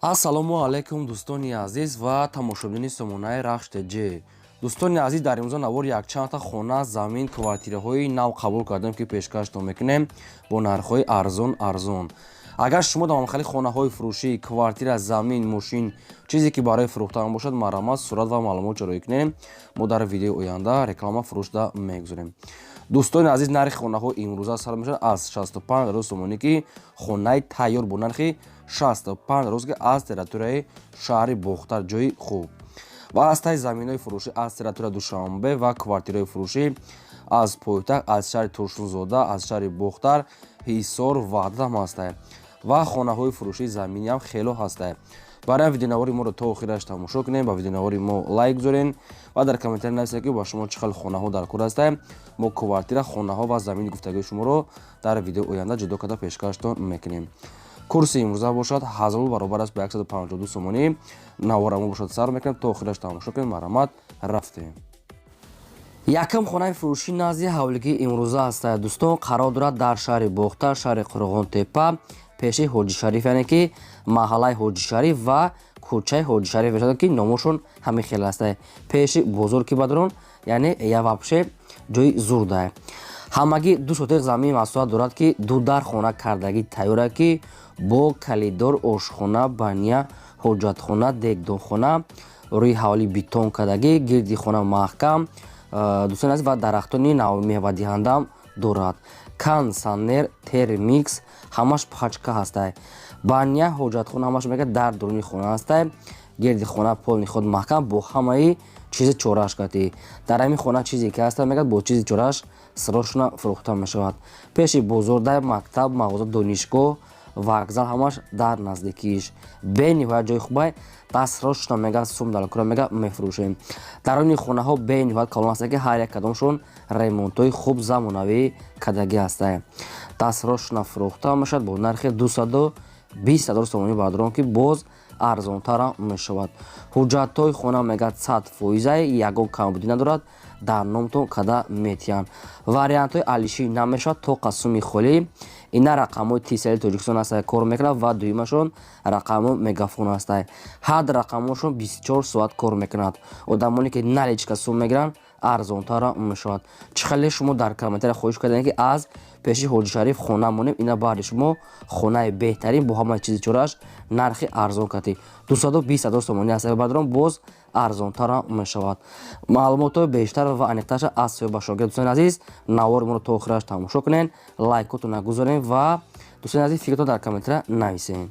Ассалому алайкум, дӯстони азиз ва тамошобинони сомонаи Рахш ТЖ. Дӯстони азиз, дар имрӯза навор якчандта хона, замин, квартираҳои нав қабул кардем, ки пешкаштон мекунем бо нархҳои арзон арзон. Агар шумо дар мамлакати хонаҳои фурӯшӣ, квартира, замин, мошин, чизе ки барои фурӯхтан бошад, марҳамат, сурат ва маълумот ҷароӣ кунем. Мо дар видеои оянда реклама фурӯшда мегузорем. Дӯстони азиз, нархи хонаҳо имрӯза сар мешавад аз 65 ҳазор сомонӣ, ки хонаи тайёр бо нархи 65 ҳазор, ки аз территорияи шаҳри Бохтар, ҷои хуб, ва аз таи заминҳои фурӯшӣ аз территорияи Душанбе ва квартираҳои фурӯшӣ аз пойтахт, аз шаҳри Турсунзода, аз шаҳри Бохтар, Ҳисор, Ваҳдат ҳам ҳастанд ва хонаҳои фурӯшии заминиам хело ҳастанд. Барои видеонавори моро то охираш тамошо кунем, ба видеонавори мо лайк гузорен ва дар комментария нависед, ки ба шумо чӣ хел хонаҳо дар кор ҳастанд. Мо квартира, хонаҳо ва замини гуфтагии шуморо дар видеои оянда ҷудо карда пешкаштон мекунем. Курси имрӯза бошад 1000 баробар аст ба 152 сомонӣ. Навора мо бошад сар мекунем, то охираш тамошо кунем. Марҳамат, рафтем. Якум хонаи фурӯшӣ назди ҳавлигии имрӯза ҳастад, дӯстон. Қарор дорад дар шаҳри Бохтар, шаҳри Қурғонтеппа, пеши Ҳоҷишариф, яъне ки маҳаллаи Ҳоҷишариф ва кӯчаи Ҳоҷишариф мешавад, ки номошон ҳамин хел ҳастад. Пеши бозор ки бадрон, яъне я вообще ҷои зурдае. Ҳамагӣ 2 сотих замин масоҳат дорад, ки ду дар хона кардагӣ тайёра, ки бо калидор, ошхона, баня, ҳоҷатхона, дегдонхона, рӯи ҳавлӣ бетон кардагӣ, гирди хона маҳкам, дӯстони азиз, ва дарахтони мевадиҳандаам дорад. Кондитсионер, термикс, ҳамаш пачка ҳастай. Баня, ҳоҷатхона, ҳамаш мега дар дуруни хона ҳастай. Гирди хона полный худ маҳкам, бо ҳамаи чизи чораш кати. Дар ҳамин хона чизе ки ҳаста, мегӯяд, бо чизи чораш сирошона фурӯхта мешавад. Пеши бозордай, мактаб, мағоза, донишгоҳ, вокзал ҳамаш дар наздикиш. Бениҳоят ҷои хубай. Дастрошона мега сум далкура мега мефурӯшем. Даруни хонаҳо бениҳоят калон ҳастанд, ки ҳар як кадомшон ремонтҳои хуб, замонавӣ кардагӣ ҳастанд. Дастрошона фурӯхта мешавад бо нархи 220 000 сомонӣ, бардорон, ки боз арзонтарам мешавад. Ҳуҷҷатҳои хона мегӯяд 100 фоизае, ягон камбудӣ надорад, дар номтон када метиҳанд. Вариантҳои алишӣ намешавад, то қасуми холӣ. Ина рақамҳои Тисели Тоҷикистон ҳастанд, кор мекунад, ва дуюмашон рақамҳо Мегафон ҳастанд. Ҳар рақамҳошон 24 соат кор мекунад. Одамоне ки наличка сум мегиранд, арзонтарам мешавад. Чӣ хеле шумо дар комментария хоҳиш кардем, ки аз пеши Ҳоҷишариф хона монем, ина баъди шумо хонаи беҳтарин бо ҳамаи чизи чораш, нархи арзон кати 220 000 сомонӣ аст, бадрон, боз арзонтарам мешавад. Маълумотҳои бештар ва аниқтарша аз соҳиба шогирд. Дӯстони азиз, навори моро то охираш тамошо кунед, лайкотон нагузорем ва, дӯстони азиз, фикртон дар комментария нависед.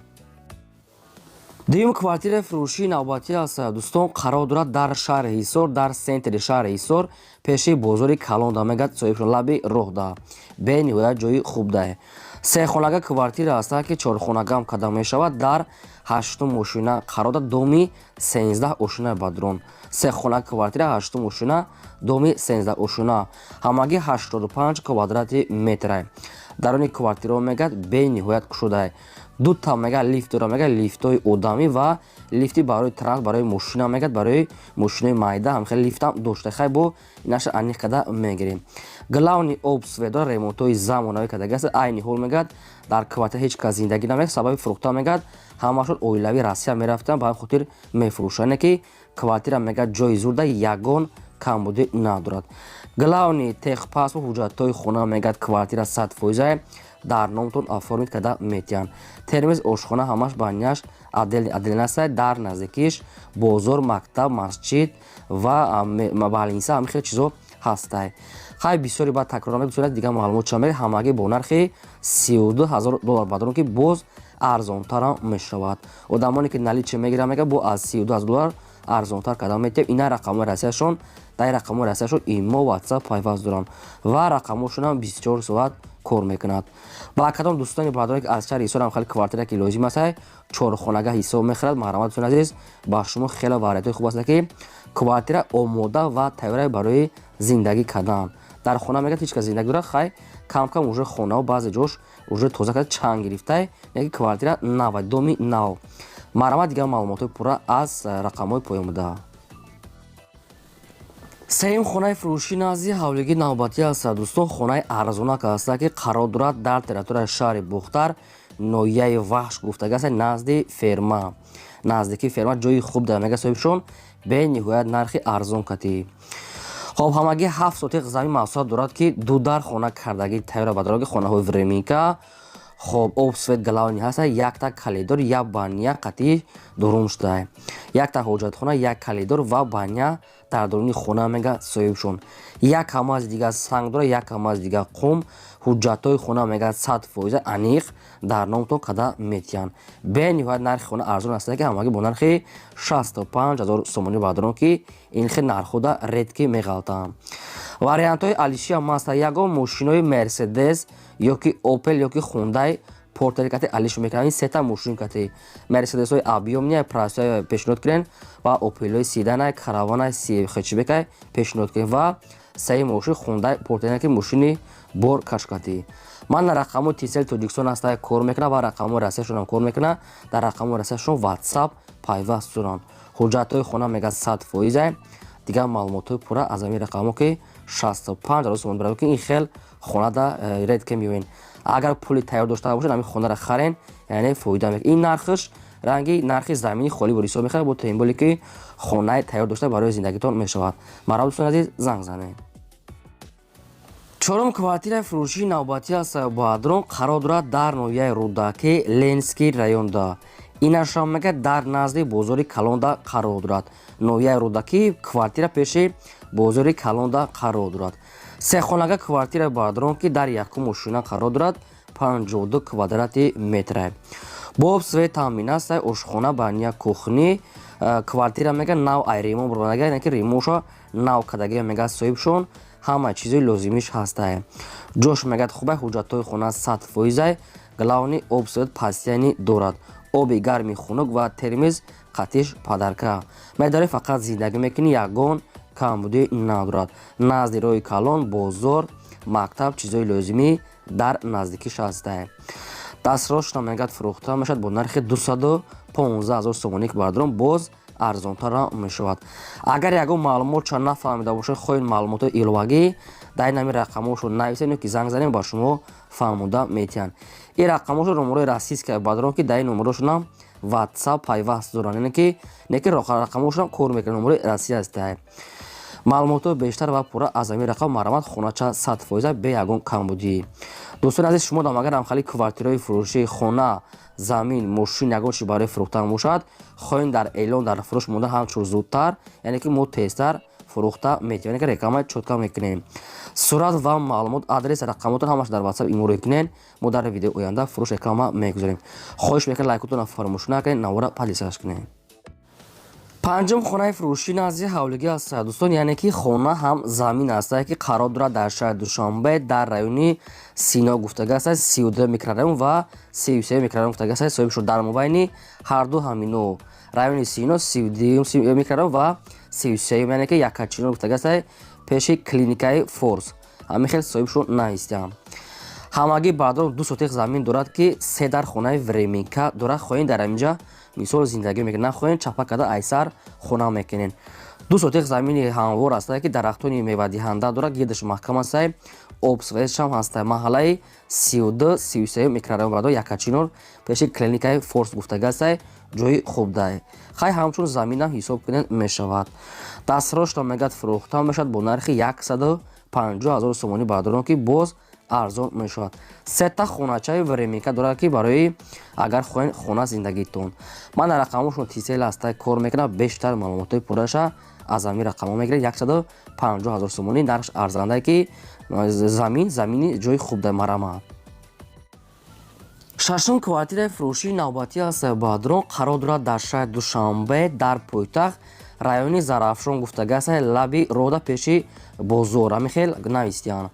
Дуюм квартираи фурӯшии навбатӣ аст, дӯстон. Қарор дорад дар шаҳри Ҳисор, дар центри шаҳри Ҳисор, пеши бозори калонда, мегӯяд соҳибшон, лаби роҳда. Бениҳоят ҷои хубдае. Сехонага квартира ҳастанд, ки чорхонагам карда мешавад. Дар ҳаштум ошина қарор дорад, доми 13 ошина, бадрон. Сехона квартира, ҳаштум ошина, доми 13 ошина, ҳамагӣ 85 квадрати метра. Даруни квартирао мегӯяд бениҳоят кушодае. Дута мега лифт дора, мега лифтҳои одамӣ ва лифти барои транс, барои мошина, мегӯяд, барои мошинои майда ҳам хеле лифтам дошта. Хай, бо инаша аниқ карда мегирем. Главный об, свет дора, ремонтҳои замонавӣ кардаги аст. Айни ҳол мегӯяд дар квартира ҳеҷ кас зиндагӣ намекунад. Сабаби фурӯхта мегӯяд ҳамашон оилавӣ Россия мерафтанд, ба ҳамин хотир мефурӯшанд. Яъне ки квартира мегӯяд ҷои зурда, ягон камбудӣ надорад. Главный техпаспорт, ҳуҷҷатҳои хона мегӯяд квартира 100 фоизае, дар номтон оформить карда метиҳанд. Термиз, ошхона, ҳамаш баняш отдельно аст. Дар наздикиш бозор, мактаб, масҷид ва больница, ҳамин хел чизо ҳастай. Хай, бисёре баъд такрор мекунад. Дигар маълумот ча мегӯяд? Ҳамагӣ бо нархи 32 000 доллар, бадрон, ки боз арзонтарам мешавад. Одамоне ки наличие мегиранд, мегӯяд, бо аз 32 000 доллар арзонтар карда метиҳем. Ина рақамҳои Россияшон. Дар рақамҳои Россияшон имо, Ватсап пайваст доранд ва рақамҳошонам 24 соат кор мекунад. Ба кадом дӯстони бардоре ки аз шаҳри Ҳисорам хеле квартира ки лозим аст, чорхонага ҳисоб мехӯрад, марҳамат, дӯстони азиз, ба шумо хеле вариантҳои хуб аст, ки квартира омода ва тайёра барои зиндагӣ кардан. Дар хона мегӯяд ҳеҷ кас зиндагӣ дорад. Хай, кам кам уже хонао баъзе ҷош уже тоза карда, чанг гирифтай, яки квартира нава, доми нав. Марҳамат, дигар маълумотҳои пурра аз рақамҳои поён. Сеюм хонаи фурӯшӣ назди ҳавлигии навбатӣ аст, дӯстон. Хонаи арзонак аст, ки қарор дорад дар территорияи шаҳри Бохтар. Ноҳияи Вахш гуфтага аст, назди ферма, наздики ферма, ҷои хуб дар мега соҳибшон, бениҳоят нархи арзон катӣ. Хоб, ҳамагӣ 7 сотиқ замин масоҳат дорад, ки ду дар хона кардагӣ тайёра ба дороги хонаҳои временка. Хоб, об, свет главный ҳаста, якта калидор, як баня қатъи дурум шуда, якта ҳоҷатхона, як калидор ва баня дар дуруни хона мега соҳибшон. Як ҳамаз дига санг дора, як ҳамаз дига қум. Ҳуҷҷатҳои хона мега 100% аниқ дар номтон када метиҳанд. Бениҳоят нархи хона арзон аст, ки ҳамагӣ бо нархи 65 000 сомонӣ, баъдорон, ки ин хел нархҳода редко меғалтанд. Вариантҳои алишиам ҳаста: ягон мошинои Мерседес ёки Опел ёки Хундай Портер кати алиш мекунанд. Ин сета мошин кати Мерседесҳои объёмный, простой пешниҳод кунен ва Опелҳои седанай, караванай, хэтчбекай пешниҳод кунен ва сеи мошин Хундай Портер, ки мошини бор кашкатӣ. Ман дар рақамҳои Тисел Тоҷикистон ҳаста кор мекунам ва рақамҳои Россияшонам кор мекунам. Дар рақамҳои Россияшон Ватсап пайваст доранд. Ҳуҷҷатҳои хона мега 100%. Дигар маълумотҳои пурра аз ҳамин рақамҳо, ки 65 000 сомон барад, ки ин хел хонада редко меоен. Агар пули тайёр дошта бошед, ҳамин хонаро харен, яъне фоида мекунед. Ин нархш ранги нархи замини холӣ бо ҳисоб мехарад, бо тем более ки хонаи тайёр дошта барои зиндагитон мешавад. Марҳабо, дӯстони азиз, занг занед. Чорум квартираи фурӯшии навбатӣ аст, баъдрон, қарор дорад дар ноҳияи Рӯдакӣ, Ленинский районда. Инашам мега дар назди бозори калонда қарор дорад. Ноҳияи Рӯдакӣ, квартира пеши бозори калонда қарор дорад. Сехонага квартираи, баъдрон, ки дар якум ошина қарор дорад, 52 квадрати метра. Бо об, свет таъмин аст, ошхона, баня, кухня. Квартира мега нав ай ремонт бурдага, ки ремонтшо нав кардагия мега соҳибшон, ҳама чизои лозимиш ҳастае. Ҷош мегӯяд хубай, ҳуҷҷатҳои хона 100%, главный об, свет постоянный дорад, оби гарми, хунук ва термиз қатиш подарка. Медаре фақат зиндагӣ мекунӣ, ягон камбудӣ надорад. Назди роҳи калон, бозор, мактаб, чизои лозимӣ дар наздикиш ҳастае. Дастросшона мегӯяд фурӯхта мешавад бо нархи 215 000 сомонӣ, ки бардорон боз арзонтарам мешавад. Агар ягон маълумотша нафаҳмида бошед, хоҳед маълумотҳои иловагӣ, дар ин ҳамин рақамҳошо нависед ё ки занг занед, ба шумо фаҳмода метиҳанд. Ин рақамҳошо номерои российская, баъдорон, ки дар ин номерошонам Ватсап пайваст доранд, яъне ки не ки рақамҳошонам кор мекунад, номерои Россия ҳастае. Маълумотҳои бештар ва пурра аз ҳамин рақам марҳамат. Хонача 100%, бе ягон камбудӣ. Дӯстони азиз, шумо дам агар ҳамхали квартираҳои фурӯшии хона, замин, мошин, ягон чи барои фурӯхтан бошад, хоҳем дар эълон дар фурӯш монда, ҳамчун зудтар, яъне ки мо тезтар фурӯхта метавонем, яъне ки реклама чётко мекунем. Сурат ва маълумот, адрес, рақамотон ҳамаш дар Ватсап иморо кунен. Мо дар видеои оянда фурӯш реклама мегузорем. Хоҳиш мекунем, лайкотонро фаромӯш накунед, навора подписаться кунед. Панҷум хонаи фурӯшӣ назди ҳавлигӣ аст, дӯстон, яъне ки хона ҳам замин аст, ки қарор дорад дар шаҳри Душанбе, дар райони Сино гуфтага аст, 32 микрорайон ва 33 микрорайон гуфтага аст соҳиб шуд. Дар мобайни ҳарду ҳамино райони Сино, 32 микрорайон ва 33-юм, яъне ки Якачино гуфтага аст, пеши клиникаи Форс, ҳамин хел соҳибшон наистиям. Ҳамагӣ баъдон 2 сотиқ замин дорад, ки се дар хонаи временка дорад. Хоҳем дар ҳаминҷа мисол зиндагӣ мекунед, нахоҳем чапа карда айсар хона мекунед. 2 сотиқ замини ҳамвор аст, ки дарахтони мевадиҳанда дорад, гирдаш маҳкам аст, об, светшам ҳаст. Маҳаллаи 32, 33 микрорайон баъдо, Якачинор, пеши клиникаи Форс гуфтага аст. Ҷои хубдай, хай ҳамчун заминам ҳисоб кунед мешавад. Дастрошро мегӯяд фурӯхта мешавад бо нархи 150 000 сомонӣ, бардорон, ки боз арзон мешавад. Сета хоначаи временка дорад, ки барои агар хоҳед хона зиндагитон. Ман дар рақамҳошон Тисел ҳаста кор мекунам. Бештар маълумотҳои пурраша аз ҳамин рақамҳо мегиред. 150 000 сомонӣ нархш арзандае, ки замин замини ҷои хуб дар марамат. Шашум квартираи фурӯшии навбатӣ аст, баъдрон, қарор дорад дар шаҳри Душанбе, дар пойтахт, райони Зарафшон гуфтага аст, лаби роҳда, пеши бозор, ҳамин хел навистиянд.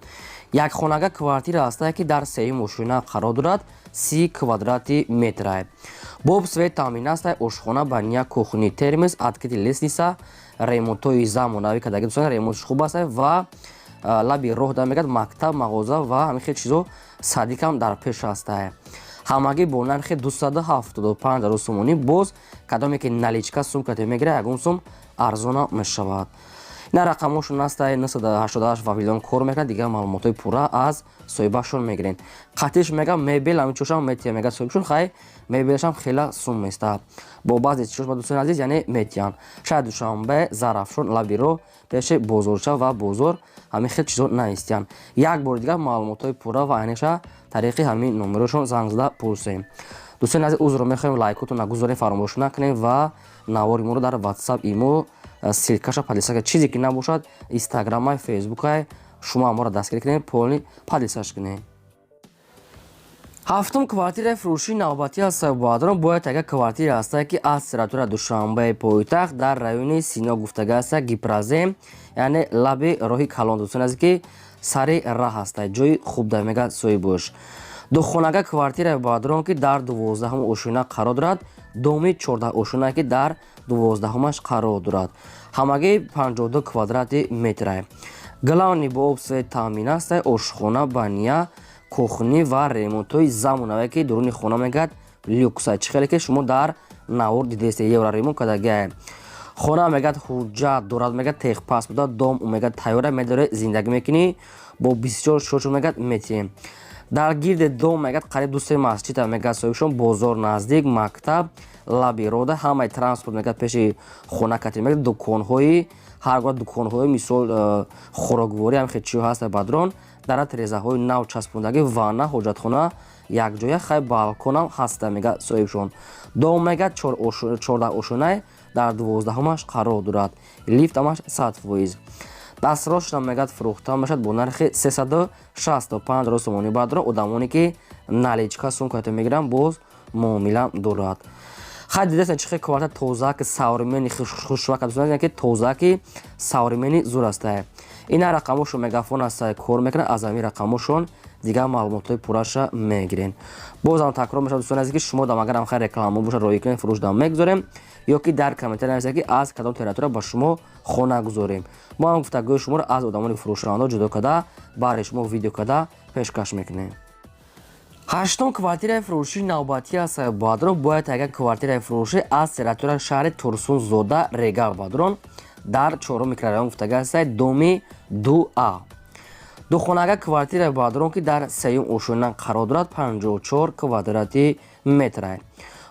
Якхонага квартира ҳастае, ки дар сеюм ошёна қарор дорад, 30 квадрати метра. Бо об, свет таъмин аст, ошхона, баня, кухня, термос, открытый лестница, ремонтҳои замонавӣ кардаги, дӯстон, ремонтш хуб аст ва лаби роҳ да мегӯяд мактаб, мағоза ва ҳамин хел чизо, садикам дар пеш ҳастае. Ҳамагӣ бо нархи 275 000 сомонӣ. Боз кадоме ки наличка сумкате мегирад, ягон сум арзона мешавад. Ина рақамҳошон аста, 988 Вавилон кор мекунад. Дигар маълумотҳои пурра аз соҳибашон мегирен. Қатиш мега мебел ҳамин чошам метия, мега соҳибшон. Хай, мебелашам хела сум места бо баъзе чизош ба дӯстони азиз, яъне метиҳанд. Шаҳри Душанбе, Зарафшон, лаби роҳ, пеши бозорча ва бозор ҳамин хел чизо наистиянд. Як бори дигар маълумотҳои пурра ва айниша тариқи ҳамин номерошон занг зада пурсем. Дӯстони азиз, узрро мехоҳем, лайкотон нагузорем, фаромӯш накунем ва навори моро дар Ватсап, Имо ссылкаша поделиться, чизе ки набошад, Инстаграмай, Фейсбукай шумо моро дастгирӣ кунем, полный поделиться кунем. Ҳафтум квартираи фурӯшии навбатӣ аст, баъдрон. Бояд яка квартира ҳастае, ки аз территория Душанбеи пойтахт, дар райони Сино гуфтага аста, Гипрозем, яъне лаби роҳи калон, дӯстон азиз, ки сари раҳ ҳаста, ҷои хуб да, мега соҳибош. Духонага квартираи баъдрон, ки дар 12-ҳум ошёна қарор дорад, доми 14 ошёна, ки дар 12-ҳумаш қарор дорад, ҳамагӣ 52 квадрати метрае. Главный бо об, свет таъмин аст, ошхона, баня, кухня ва ремонтҳои замонаве, ки дуруни хона мегӯяд люкса. Чӣ хеле ки шумо дар навор дидесте, евроремонт кардагиае. Хона мегӯяд ҳуҷҷат дорад, мегӯяд техпаспорт буда, дом мегӯяд тайёра, медоре, зиндагӣ мекунӣ бо бисёр шошо, мегӯяд метиҳем. Дар гирди дом мегӯяд қариб ду се масҷида, мегӯяд соҳибшон, бозор наздик, мактаб, лаби рода, ҳамаи транспорт мегӯяд пеши хона кати, мегӯяд дуконҳои ҳар гуна дуконҳои, мисол, хӯрокворӣ, ҳам хел чиҳо ҳаста. Бадрон, дара терезаҳои нав часпондагӣ, ванна, ҳоҷатхона якҷоя, хай, балконам ҳаста, мегӯяд соҳибшон. Дом мегӯяд 14 ошёнай, дар 12-ҳумаш қарор дорад, лифт ҳамаш 100%. Дастросшона мегӯяд фурӯхта мешавад бо нархи 365 000 сомонӣ. Баъдро одамоне ки наличка сумкато мегиранд, боз муомила дорад. Хай, дидеста, чӣ хел квартира тоза, ки современный, хушвака, ки тоза, ки современный, зур астае. Ина рақамошон, мегафон аста, кор мекунад. Аз ҳамин рақамошон дигар маълумотҳои пурраша мегирен. Бозам такрор мешавад, дӯстони азиз, ки шумо дам агарам хай реклама боша, роӣ кунед, фурӯш дам мегузорем, ё ки дар комментария нависед, ки аз кадом территория ба шумо хона гузорем. Мо ҳам гуфтагӯи шуморо аз одамони фурӯшавандо ҷудо карда, баъди шумо видео карда пешкаш мекунем. Ҳаштум квартираи фурӯшии навбатӣ аст, бадрон. Бояд яка квартираи фурӯшӣ аз территорияи шаҳри Турсунзода, Регар, бадрон, дар чорум микрорайон гуфтага аст, доми 2А. Духонага квартираи бадрон, ки дар сеюм ошёна қарор дорад, 54 квадрати метра,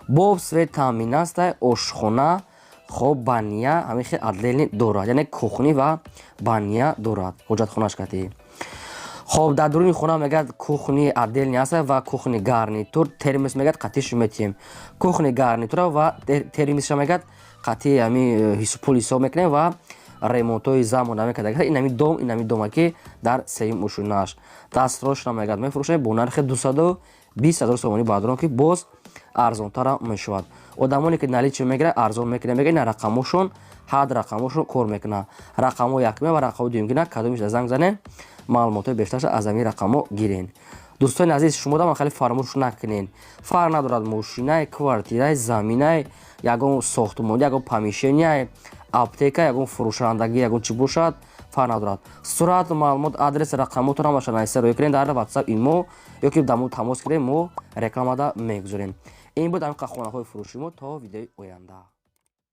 бо об, свет таъмин аст, ошхона, хоб, баня ҳамин хел отдельный дорад, яъне кухня ва баня дорад, ҳоҷатхонаш кати. Хоб, дар дуруни хона мегӯяд кухни отдельный аст ва кухни гарнитур, термос мегӯяд қатиш метиҳем. Кухни гарнитура ва термосша мегӯяд қатъи ҳами пул ҳисоб мекунем ва ремонтҳои замона мекарда. Инами дом, инами дома, ки дар сеюм ошёнааш дастрошна, мегӯяд мефурӯшем бо нархи 220 000 сомонӣ, баъдрон, ки боз арзонтара мешавад. Одамоне ки наличие мегирад, арзон мекунад, мега. Ина рақамошон, ҳад рақамошон кор мекунад, рақамҳо якуме ва рақамҳои дуюмгина. Кадомиша занг занем, маълумотҳои бештарша аз ҳамин рақамҳо гирен. Дӯстони азиз, шумо дам хеле фаромӯш накунед, фарқ надорад мошинай, квартирай, заминай, ягон сохтмон, ягон помещенияй, аптека, ягон фурӯшандагӣ, ягон чӣ бошад, фарқ надорад. Сурат, маълумот, адрес, рақамотро ҳамаша нависа рӯй кунед дар Ватсап, Имо ё ки дамо тамос кунед, мо рекламада мегузорем. Ин буд ҳамин хонаҳои фурӯши мо. То видеои оянда.